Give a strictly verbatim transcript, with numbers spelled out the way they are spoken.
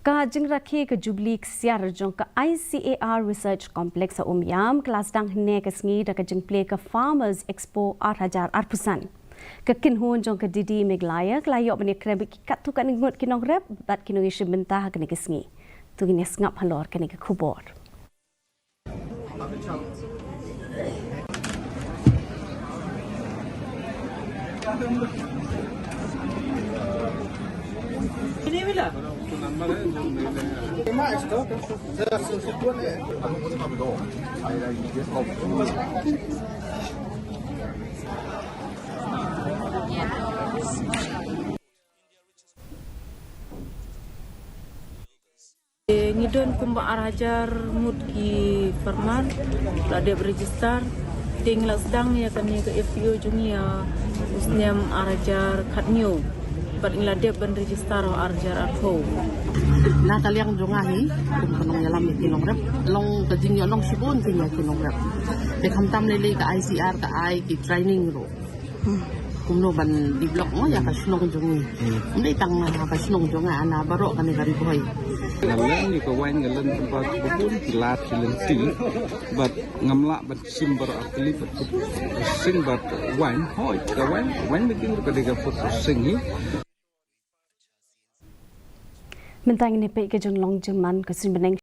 Ka jingrakhe ka Jubilee Ksiar jong ka I C A R Research Complex ha Umiam ka la sdang hynne ka sngi da ka jingplie ka Farmers Expo ar hajar arphew san. Ka kynhun jong ka D D Meghalaya ka la ïoh ban ïakren bad ki katto katne ngut ki nongrep bad ki nongïashim bynta ha kane ka sngi. To ngin ïa sngap halor kane ka khubor. Ngi don kumba ar hajar ngut ki farmer la dep register. Te ngi la sdang ïa kane ka F P O jong ngi ïa u snem ar hajar khathynñiew. Bad ngi la dep ban register ha ar hajar arphew. Na ka liang jong nga hi kum ka nongïalam ïa ki nongrep, long ka jingïalang shibun jong nga ïa ki nongrep. Te khamtam lei lei ka I C R ka ai ki training ruh. Kumno ban develop mo ïa ka shnong jong ngi. Ym dei tang ha ka shnong jong nga, na baroh kane ka Ri Bhoi. Nga len ïa ka wine, nga len kumba ka bun ki lad ki lynti. Bad ngam lah ban shim baroh ar tylli bad food processing bad wine. Hooid, ka wine, wine making ka dei ka food processing hi. Mynta ngin ïa peit ka jinglong jingman ka suiñ bneng